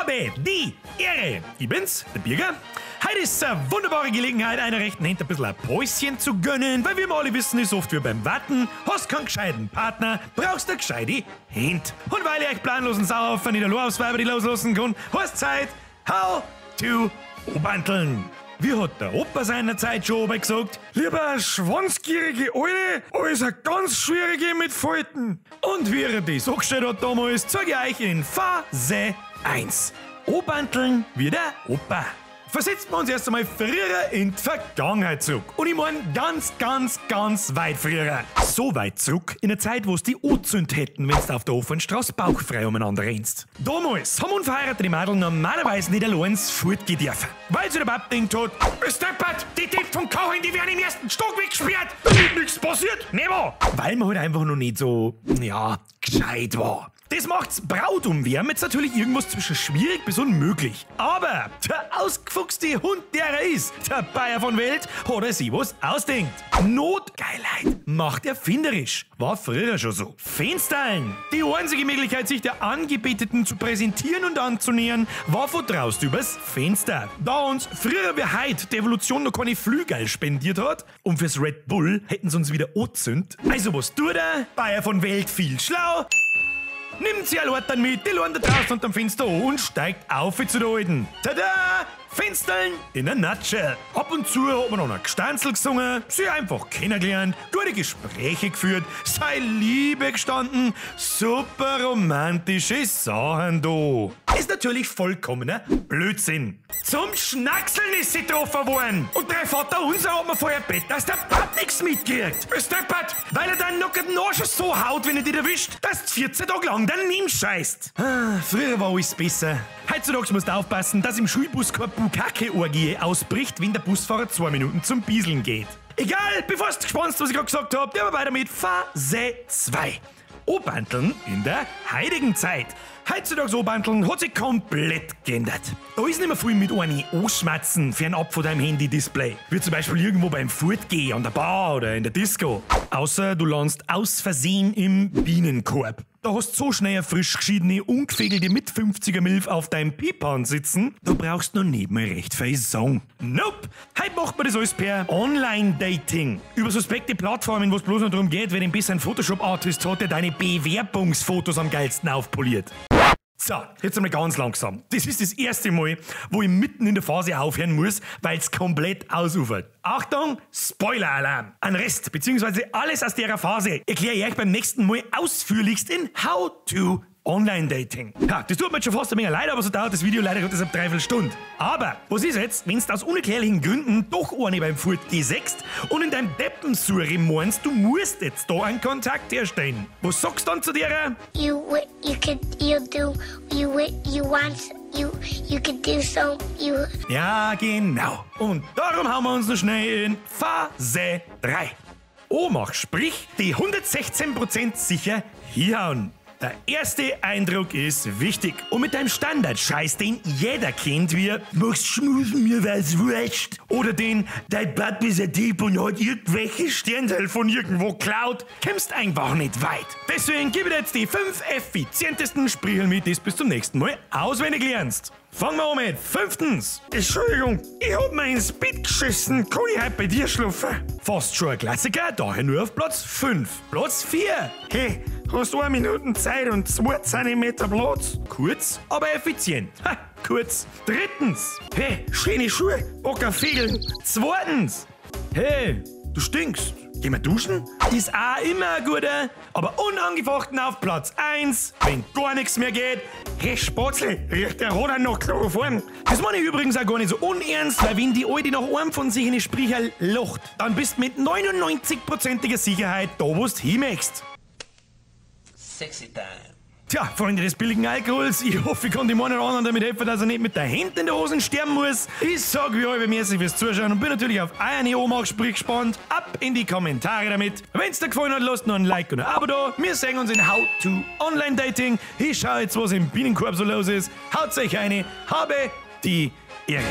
Habe die Ehre. Ich bin's, der Birger. Heute ist eine wunderbare Gelegenheit, einer rechten Hand ein bisschen ein Päuschen zu gönnen, weil wir alle wissen, ist oft wie beim Warten. Hast keinen gescheiten Partner, brauchst eine gescheite Hand. Und weil ich euch planlosen Sauhaufen nicht allein aufs Weiber die loslassen kann, hast Zeit, how to obanteln. Wie hat der Opa seinerzeit schon oben gesagt? Lieber schwanzgierige Alte, als eine ganz schwierige mit Falten. Und wie er das angestellt hat damals, zeige ich euch in Phase 1. Obanteln wie der Opa. Versetzt wir uns erst einmal früher in die Vergangenheit zurück. Und ich meine ganz, ganz, ganz weit früher. So weit zurück, in eine Zeit, wo es die anzünd hätten, wenn's du auf der offenen Straße bauchfrei umeinander rennst. Damals haben unverheiratete Mädel normalerweise nicht allein ins Fortgehen dürfen. Weil sich der Bab denkt hat, es deppert, die Depp von Kochen, die werden im ersten Stock weggesperrt, damit nichts passiert, never! Weil man halt einfach noch nicht so, ja, gescheit war. Das macht's Brautumwärmen jetzt natürlich irgendwas zwischen schwierig bis unmöglich. Aber der ausgefuchste Hund, der er ist, der Bayer von Welt, hat er sich was ausdenkt. Notgeilheit macht erfinderisch. War früher schon so. Fenstern! Die einzige Möglichkeit, sich der Angebeteten zu präsentieren und anzunähern, war von draußen übers Fenster. Da uns früher wie heute die Evolution noch keine Flügel spendiert hat und fürs Red Bull hätten sie uns wieder angezündet. Also was tut er? Bayer von Welt viel schlau. Nimmt sie alle dann mit, die Leute draußen unterm Fenster an und steigt auf zu der Alten. Tada! Fenstern in a nutshell. Ab und zu hat man noch ein Gestanzel gesungen, sie einfach kennengelernt, gute Gespräche geführt, sei Liebe gestanden, super romantische Sachen da. Ist natürlich vollkommener Blödsinn. Zum Schnackseln ist sie getroffen worden. Und drei Vater unser hat man vorher bett, dass der Bab nix mitkriegt. Es deppert, weil er dann noch den Arsch so haut, wenn er dich erwischt, dass du 14 Tage lang daneben scheißt. Ah, früher war alles besser. Heutzutage musst du aufpassen, dass im Schulbus keine Bukake-Orgie ausbricht, wenn der Busfahrer 2 Minuten zum Bieseln geht. Egal, bevor du gespannt bist, was ich gerade gesagt hab, der war weiter mit Phase 2. Obanteln in der heutigen Zeit. Heutzutage Obanteln hat sich komplett geändert. Da ist nicht mehr viel mit einem Anschmatzen fernab von deinem Handy-Display. Wie zum Beispiel irgendwo beim Fortgehen, an der Bar oder in der Disco. Außer du landest aus Versehen im Bienenkorb. Da hast du so schnell eine frisch geschiedene, ungefägelte Mit-50er Milf auf deinem Pipan sitzen, da brauchst du noch nicht mal recht viel sagen. Nope! Heute macht man das alles per Online-Dating. Über suspekte Plattformen, wo es bloß noch darum geht, wer den besseren Photoshop-Artist hat, der deine Bewerbungsfotos am geilsten aufpoliert. So, jetzt einmal ganz langsam. Das ist das erste Mal, wo ich mitten in der Phase aufhören muss, weil's komplett ausufert. Achtung, Spoiler-Alarm! Ein Rest, beziehungsweise alles aus der Phase, erkläre ich euch beim nächsten Mal ausführlichst in How to Online-Dating. Ja, das tut mir jetzt schon fast ein wenig leid, aber so dauert das Video leider Gottes eine Dreiviertelstunde. Aber was ist jetzt, wenn du aus unerklärlichen Gründen doch eine beim Fortgehen siehst und in deinem Deppensuri meinst, du musst jetzt da einen Kontakt herstellen? Was sagst du dann zu der? You could you do you you want you you could do so you. Ja, genau. Und darum hauen wir uns noch schnell in Phase 3. Ohnmacht, sprich die 116% sicher hinhauen. Der erste Eindruck ist wichtig. Und mit deinem Standard-Scheiß, den jeder kennt, wie machst schmusen mir was wurscht. Oder den, dein Bab ist ein Dieb und hat irgendwelche Sternteil von irgendwo geklaut, kommst einfach nicht weit. Deswegen gebe ich dir jetzt die 5 effizientesten Sprüche mit, die du bis zum nächsten Mal auswendig lernst. Fangen wir an mit 5. Entschuldigung, ich hab mir ins Bett geschissen, kann ich heute bei dir schlafen? Fast schon ein Klassiker, daher nur auf Platz 5. Platz 4. Hey, hast du 1 Minute Zeit und 2 Zentimeter Platz? Kurz, aber effizient. Ha, kurz. 3. Hey, schöne Schuhe, Bock auf Fegeln. 2. Hey, du stinkst. Gehen wir duschen? Ist auch immer ein guter, aber unangefochten auf Platz 1, wenn gar nichts mehr geht. Hey Spatzel, riecht der Roder noch Chloroform? Das meine ich übrigens auch gar nicht so unernst, weil wenn die Alte nach einem von sich in die Spricher lacht, dann bist du mit 99%iger Sicherheit da, wo du hin möchtest. Sexy time. Tja, Freunde des billigen Alkohols, ich hoffe, ich kann dem einen oder anderen damit helfen, dass er nicht mit der Hand in der Hosen sterben muss. Ich sag wie euch, merci fürs Zuschauen und bin natürlich auf eure Ohnmachsprüche gespannt. Ab in die Kommentare damit. Wenn's dir gefallen hat, lasst noch ein Like und ein Abo da. Wir sehen uns in How to Online Dating. Ich schau jetzt, was im Bienenkorb so los ist. Haut euch eine, habe die Ehre.